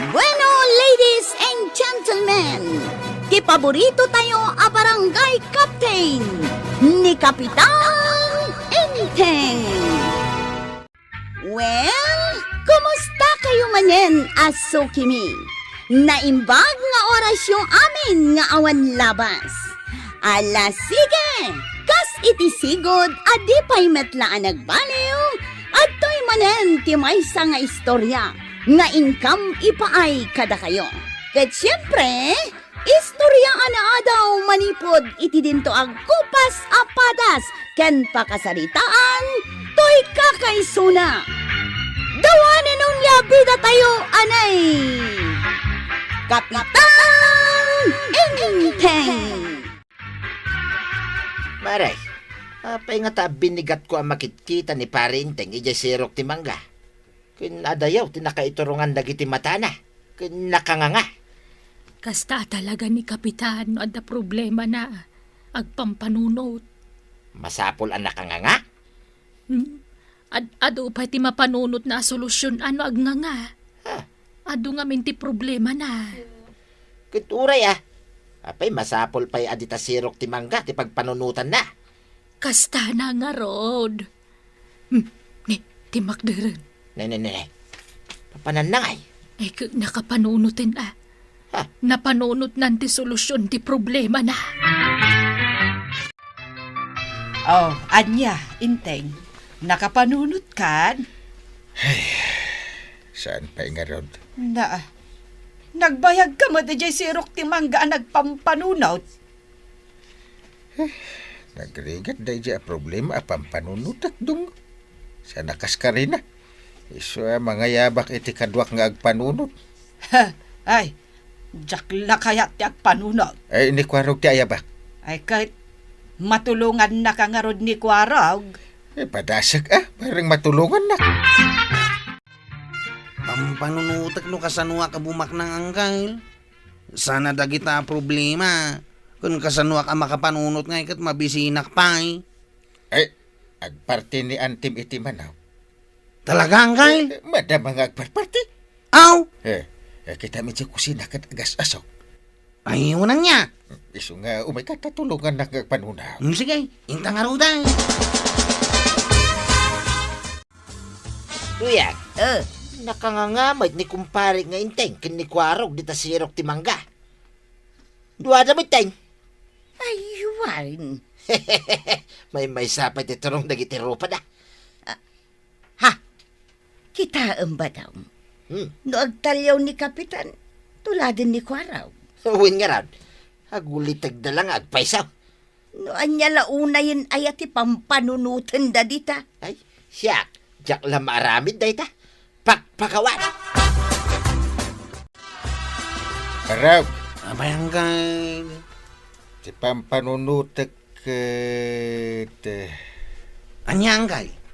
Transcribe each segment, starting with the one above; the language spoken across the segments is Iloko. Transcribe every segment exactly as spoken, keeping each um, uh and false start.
Bueno, ladies and gentlemen, ti paborito tayo a barangay captain, ni Kapitan Enteng. Well, kumusta kayo manen a sukimi? Naimbag nga orasyo amin nga awan labas. Ala, sige! Kas iti sigud a di pay met la a nagbaliw, adtoy manen ti maysa nga istorya nga inkam ipaay kadakayo. Ket siempre, istorya a naadaw manipud iti dinto agkupas a padas ken pakasaritaan toy kakaisuna. Dawanen onia bida tayo, anay! Kapitan Enteng! Pare, apay ngata a binigatko a makitkita ni Pare Enteng idiay sirok ti mangga? Ken adayaw ti nakaiturungan dagiti matana, ken nakanganga. Kasta talaga ni Kapitan no adda problemana, agpampanunot. Masapul a nakanganga? Hmm? Ad-, adu pay ti mapanunotna a solusyon no agnganga. Ha? Adu ngamin ti problemana. Ket uray a, apay masapul pay a dita sirok ti mangga ti pagpanunotanna? Kastana ngarud. Hmm, ni, ti makderen. Ne, ne, ne, ne. Papananna ngay? Ay, ket nakapanunoten a. Ha? Napanunotnan ti solusyon ti problemana. Oh, ania, Enteng? Nakapanunotkan? Ay, saan pay ngarud? Na, nagbayagka met idiay sirok ti mangga a nagpampanunot? Eh, nagrigat daydiay a problema a pampanunotek, Dong. Saan a kas karina? Isu a mangayabak iti kaduak nga agpanunot. Ay, diak la kayat ti agpanunot. Ay, ni Kuarog ti ayabak. Ay, ket matulongannaka ngarud ni Kuarog. Eh, padasek a, bareng matulongannak. Pampanunotek no kasanoak a bumaknang, Angkel. Saan a dagita a problema. Ken kasanoak a makapanunot ngay ket mabisinak pay. Ay, agparti ni Antim iti manok. Talaga, Angkel? Eh, madama nga agparparti. Aw! Eh, eh, kita mi ti kusina ket agas-asok. Ay, unanna. Isu nga, umayka ta tulongannak nga agpanunot. Hmm, sige, inta ngarud a. Kuya, eh, nakanganga met ni kumpare nga Enteng ken ni Kuarog dita sirok ti mangga. Duada met, Teng. Ay, wen. Maymaysa pay ti turong dagiti rupada. Ah, ha? Kitaem, Badong. Hmm. No agtalliaw ni Kapitan, tuladen ni Kuarog. Wen ngarud, agulitegda la nga agpayso. No ania la unayen aya ti pampanunotenda dita? Ay, siak, diak la maaramid dayta. Pakpakawan! Arag! Apay, Angkel? Ti pampanunotek ket, eh, ania, Angkel?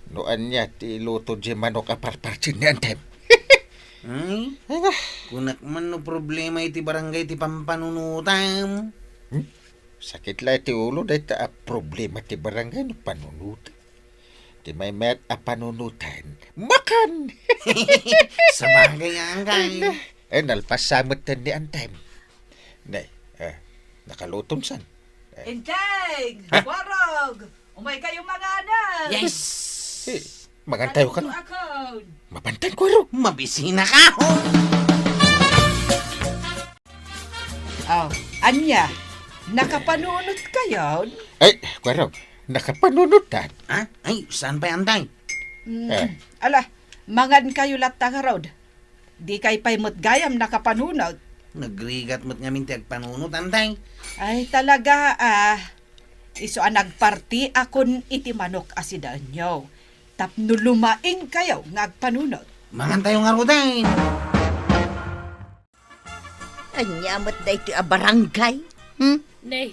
No ania ti iluto diay manok a parpartien ni Antem? Ay? Ay, na. Kunak man no problema iti barangay ti pampanunotam. Hmm? Sakit la iti ulo, dayta a problema ti barangay no panunot. Ti maymayat a panunotan, makan! Sabagay nga, Angkel. Ay, na. Eh, nalpas sa met ni Antem. Ne, eh, nakalutom san. Eh. Enteng! Ha? Warog! Umay kayo manganan! Yes! Eh, mangan tayo kano. Akon. Mapantan ko, Warog. Mabisina ka! Oh, ania? Nakapanunot kayon? Ay, Kuwarog, nakapanunotan. Ha? Ay, saan pay, Antay? Mm, eh. Ala, mangan kayo latta ngarud. Di kay pay met gayam nakapanunot. Nagrigat met ngamin ti agpanunot, Antay. Ay, talaga, ah. Isu a nagparti akon iti manok a sidaenyo. Tapno lumaing kayo nga agpanunot. Mangan tayo ngaruden. Ania met daytoy a barangay? Hmm? Ne,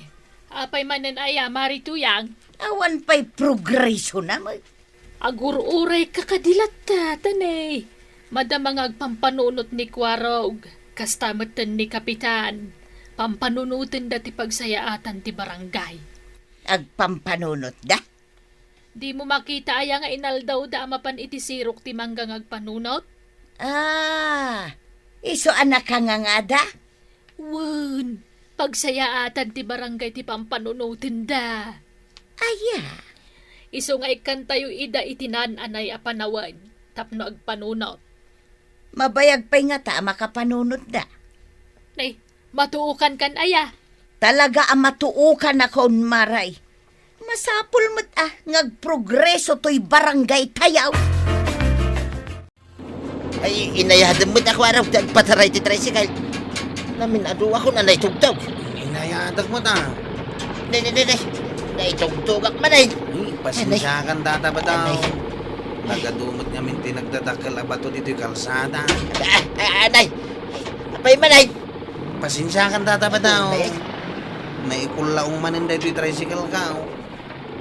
apay manen aya, Mari Tuyang? Awan pay progreso na met. Agur-urayka kadi latta, ta ne, madama nga agpampanunot ni Kuwarog, kasta metten ni Kapitan. Pampanunotenda ti pagsayaatan ti barangay. Agpampanunotda? Dimo makita aya nga inaldawda a mapan iti sirok ti mangga nga agpanunot? Ah, Isu a nakangangada? Wen, pagsayaatan ti barangay ti pampanunotenda. Aya? Isu nga ikkantayo ida iti naan-anay a panawen tapno agpanunot. Mabayag pay ngata a makapanunotda. Nay, matuokankan aya? Talaga a matuokanakon, Maray. Masapul met a nga agprogreso toy barangaytayo. Ay, inayadem met a kuarog ti agpataray ti tricycle. Namin-aduakon a naitugtog. Inayadek met a. Nay, nay, nay, nay. Naitugtogak man ay. Ay, pasensiakan, Tata Badaw. Ay, nay. Nagadu met ngamin ti nagdadakkel a bato ditoy kalsada. Ah, ah, ah, nay. Apay man ay. Pasensiakan, Tata Badaw. Nay. Naikullaong manen daytoy tricycle ko.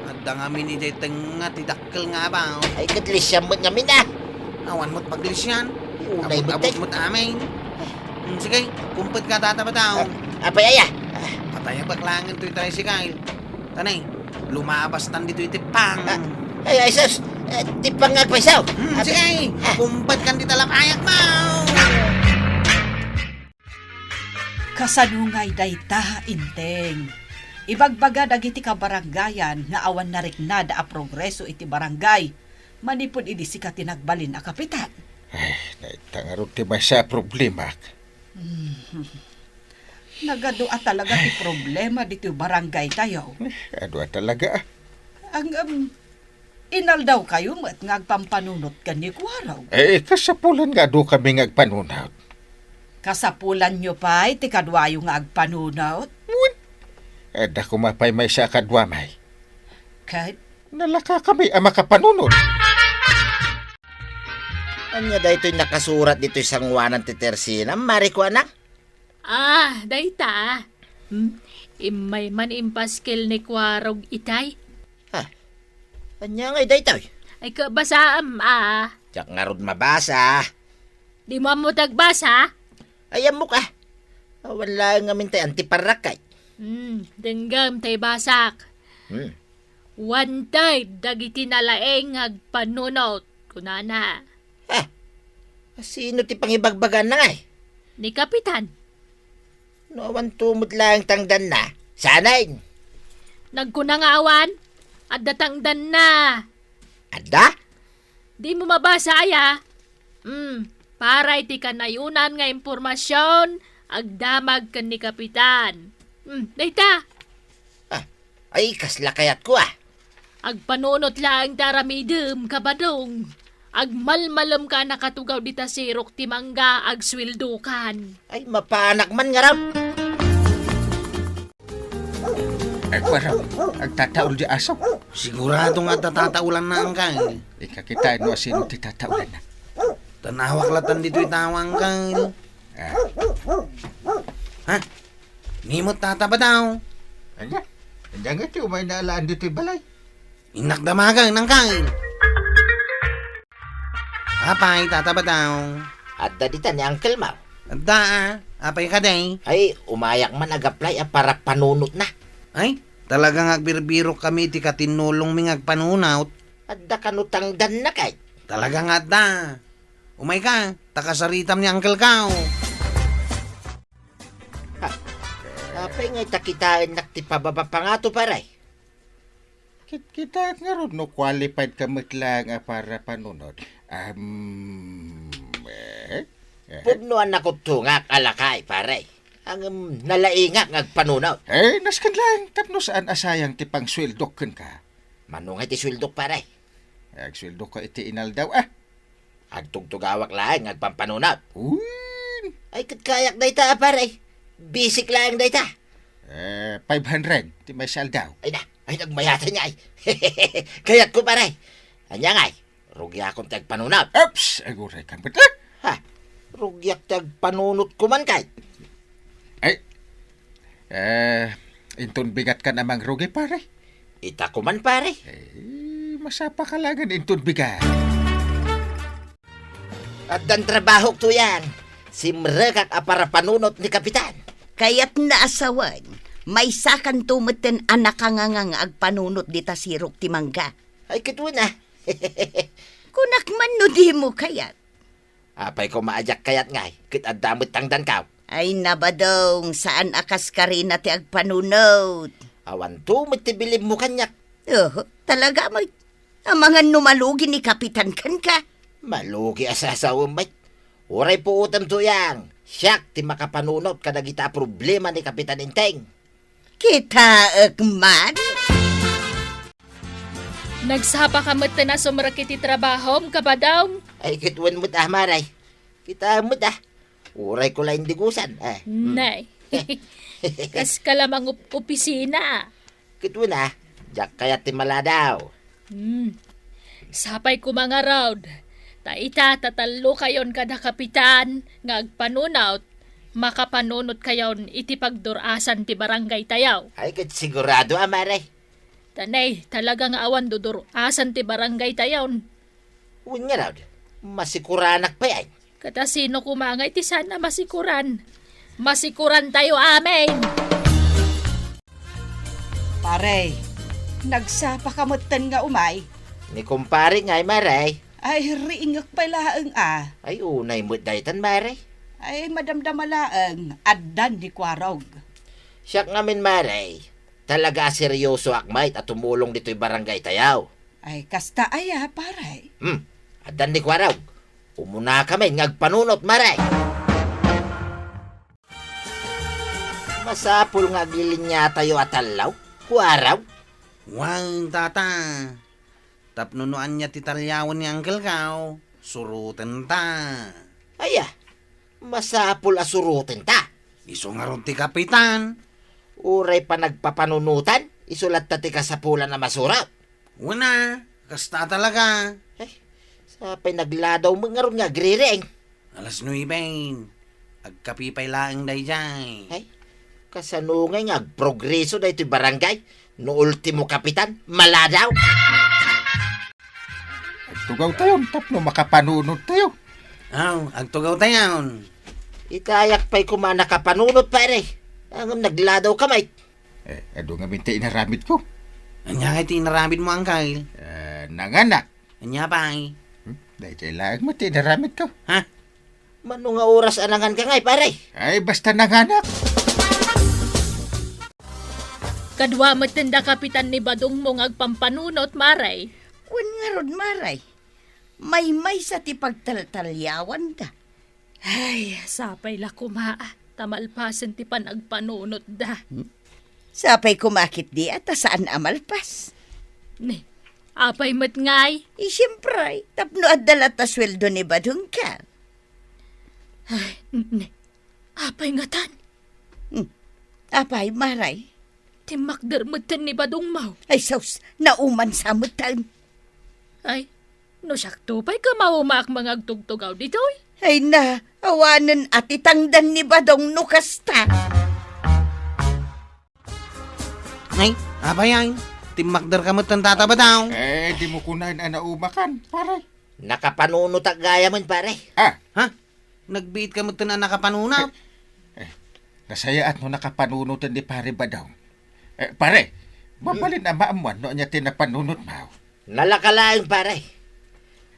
Adda ngamin idiay tengnga ti dakkel nga abaw. Ay, ket lisian met ngamin a. Awan met paglisian. Unay met, abut-abut met amin. Hmm, sige, kumpetka, Tata Badaw. Ah, apay aya? Patayabak laengen toy tricycle. Tanay, lumabastan ditoy tippang. Ah, ay, ay, sus! Eh, tippang nga agpayso. Hmm, ah, sige, ah, kumpetkan ti talapayakmo. Kasano ngay dayta, Inteng? Ibagbaga dagiti kabarangayan nga awan nariknada a progreso iti barangay manipud idi sika ti nagbalin a kapitan. Ay, dayta ngarud ti maysa a problemak. Hmm. Nagadu a talaga ti problema ditoy barangaytayo. Eh, adu a talaga, ah. Ang, um, Inaldawkayo met nga agpampanunot ken ni Kuarog. Eh, kasapulan nga adu kami nga agpanunot. Kasapulanyo pay ti kaduayo nga agpanunot? Wen, adda koma pay maysa a kadua, May. Ket? Nalaka kami a makapanunot. Ania daytoy nakasurat ditoy sangoanan ti Tersina, Mari Kuana? Ah, dayta. Hmm? Immay man impaskel ni Kuarog itay. Ah, ania ngay daytoy? Ay, kabasaam, ah. Diak ngarud mabasa. Dimo ammo ti agbasa? Ay, ammok, ah. Awan laeng ngamin tay antiparrakkay. Hmm, denggem tay basak. Hmm. Wanted dagiti nalaing nga agpanunot, kunana. Ah, sino ti pangibagbaganna ngay? Ni Kapitan. No awan tumot laeng tangdanna, sanay. Nagkuna nga awan, adda tangdanna. Adda? Dimo mabasa aya? Hmm, para iti kanayonan nga impormasion, agdamag ken ni Kapitan. Hmm, dayta. Ah, ay, kasla kayatko, ah. Agpanunot laeng ti aramidem, Kabadong. Agmalmalemka a nakatugaw dita sirok ti mangga, agsueldokan. Ay, mapanak man ngarud. Ay, para, agtataol di aso. Sigurado nga adda tataolanna, angkay. Ikakita no asino ti tataolanna. Tan-awak latan ditoy tawa, angkay. Ah. Ha? Nimot, Tata Badaw. Ania? Ania nga ti umay naalaan ditoy balay? Innak damagan, angkay. Apay, Tata Badaw? Adda dita ni Uncle Mau. Adda, ah. Apay kadi? Ay, umayak man agaplay a para panunotna. Ay, talaga nga agbirbirok kami ti katinnulongmi nga agpanunot. Adda kano tangdanna kay? Talaga nga adda. Umayka, ta kasaritam ni Uncle Mau. Ha? Apay ngay ta kitaennak ti pababa pangato, pare? Kit-, kitaek ngarud no qualified ka met laeng a para panunot. Am, eh, eh. Pudno a nakuttungak a lakay, pare. Ngem nalaingak nga agpanunot. Eh, nasken laeng tapno saan a sayang ti pangsueldok kenka. Mano ngay ti sueldok, pare? Eh, agsueldok ka iti inaldaw, ah. Agtugtugawak laeng nga agpampanunot. Uy! Ay, ket kayak dayta, a, pare. Bisik laeng dayta. Eh, five hundred ti maysa aldaw. Ay na, ay, nagmayatan niya, ay. Kayatko, pare. Ania ngay, rugiakon ti agpanunot. Oops! Aguray ka met, ah. Ha? Rugiak ti agpanunot ko man kay. Ay, eh, inton bigat ka namang rugi, pare. Ita ko man, pare. Eh, masapa ka laeng inton bigat. Addan trabahok tuyan. Simrekak a para panunot ni Kapitan. Kayatna a sawen, maysakanto metten a nakanganga nga agpanunot dita sirok ti mangga. Ay, ket wen, a. Kunak man no dimo kayat. Apay koma a diak kayat ngay, ket adda met tangdankaw. Ay, Badong, saan a kas karina ti agpanunot. Awanto met ti bilibmo kaniak. Oho, talaga met. Amangan no malugi ni Kapitan kenka. Malugi a sasawem met. Uray puotem tuyang, siak ti makapanunot kadagita a problema ni Kapitan Enteng. Kitaek man. Nagsapa ka met a sumrek iti trabahom, Kabadong? Ay, ket wen met a, Mare. Kitaem met a. Uray ko la indigusan, eh. Nay. Kas ka la mangup-, opisina. Ket wen a, diak kayat ti maladaw. Hmm. Sapay koma ngarud. Ta ita, ta tallokayon kada kapitan nga agpanunot, makapanunotkayon iti pagdur-asan ti barangay tayo. Ay, ket sigurado a, Mare. Ta nay, talaga nga awan dudur-asan ti barangay tayon. Wen ngarud, masikuranak pay. Ket a sino koma nga iti saan a masikuran? Masikuran tayo amin! Pare, nagsapa ka metten nga umay? Ni kumpare ngay, Mare. Ay, riingek pay laeng a. Ay, unay met daytan, Mare. Ay, madamdama laeng, addan ni Kuarog. Siak ngamin, Mare. Talaga a seryosoak met a tumulong ditoy barangay tayo. Ay, kasta aya, pare? Hmm, addan ni Kuarog. Umunakami nga agpanunot, Mare. Masapul nga aglilinya tayo a tallo, Kuarog. Wen, tata. Tapno no ania ti talliawen ni angkelko, surotenta. Aya, masapul a surotenta. Isu ngarud ti kapitan. Uray panagpapanunotan, isu latta ti kasapulan a masurot. Wen a, kasta talaga. Ay, sapay nagladaw met ngarud nga agriring. Alas nuebe. Agkape pay laeng daydiay. Ay, kasano ngay nga agprogreso daytoy barangay? No ultimo kapitan, maladaw. Agtugaw tayon tapno makapanunot tayo. Aw, agtugaw tayon. Itayak pay koma a nakapanunot, pare. Ngem nagladaw ka met. Eh, adu ngamin ti inaramid ko. Ania ngay ti inaramid mo, Angkel? Eh, nanganak. Ania pay? Hmm? Daytoy laeng met ti inaramid ko. Ha? Mano nga oras a nangan ka ngay, pare? Ay, basta nanganak. Kadua met ti kapitan ni Badong mo nga agpampanunot, Mare. Wen ngarud, Mare. Maymaysa ti pagtaltalliawanda. Ay, sapay la koma, ta malpasen ti panagpanunotda. Hmm? Sapay koma ketdi a ta saan a malpas. Ne, apay met ngay? Eh, siempre, tapno adda latta sueldo ni Badong ka. Ay, n-, ne, apay ngatan? Hmm. Apay, Mare? Timmakder metten ni Badong mo. Ay, sus, naumansa metten. Ay, no siakto pay, kamaumaak nga agtugtugaw ditoy. Ay na, awanen a ti tangdan ni Badong no kasta. Ay, apay ay, timmakder ka metten, Tata Badong. Eh, dimo kunaen a naumakan, pare. Nakapanunotak gayamen, pare. Ha? Ha? Nagbiit ka metten a nakapanunot? Eh, eh, nasayaat no nakapanunoten ni Pare Badong. Eh, pare, mabalin a maammuan no ania ti napanunot mo. Nalaka laeng, pare.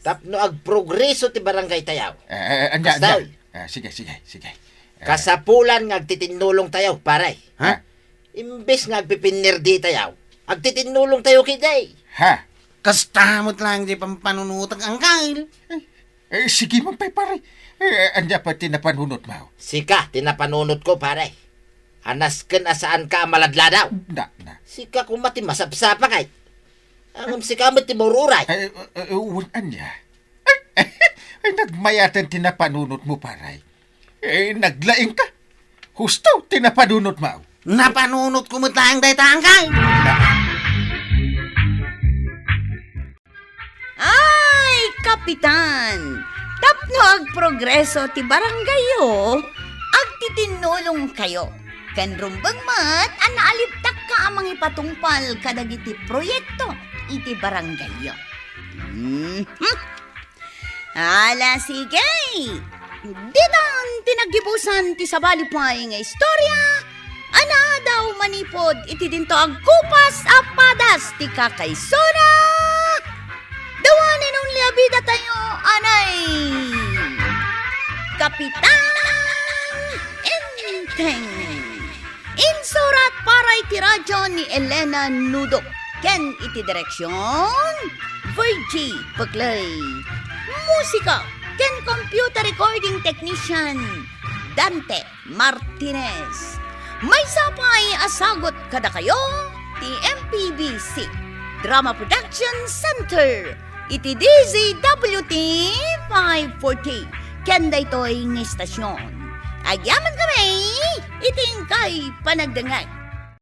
Tapno agprogreso ti barangay tayo. Eh, eh, ania, ania? Kastoy. Ah, sige, sige, sige. Eh. Kasapulan nga agtitinnulong tayo, pare. Ha? Imbes nga agpipinnerdi tayo, agtitinnulong tayo ketdi. Ha? Kasta met laeng ti pampanunotak, Angkel. Eh, eh, sige man pay, pare. Eh, eh, ania pay ti napanunot mo? Sika ti napanunot ko, pare. Anasken a saan ka a maladladaw. Na, na. Sika koma ti masapsapa kay. Ngem sika met ti maururay. Eh, eh, eh, wen ania? Ay, nagmayaten ti napanunot mo, pare. Eh, naglaing ka. Husto ti napanunot mo. Napanunot ko met laeng dayta, Angkel. Ay, Kapitan! Tapno agprogreso ti barangayyo, agtitinnulong kayo. Ken rumbeng met a naalibtak ka a mangipatungpal kadagiti proyekto iti barangayyo. Mhm. Ala, sige! Ditan ti naggibusan ti sabali pay nga istorya, a naadaw manipud iti dinto agkupas a padas ti kakaisuna, The one and only a bida tayo, anay! Kapitan Enteng. Insurat para iti radyo ni Elena Nudok ken iti direksyon, Virgie Peclay. Musika ken computer recording technician, Dante Martinez. Maysa pay a sagut kadakayo ti M P B C Drama Production Center iti D Z W T five forty ken daytoy nga istasyon. Agyamankami iti inkay panagdengngeg.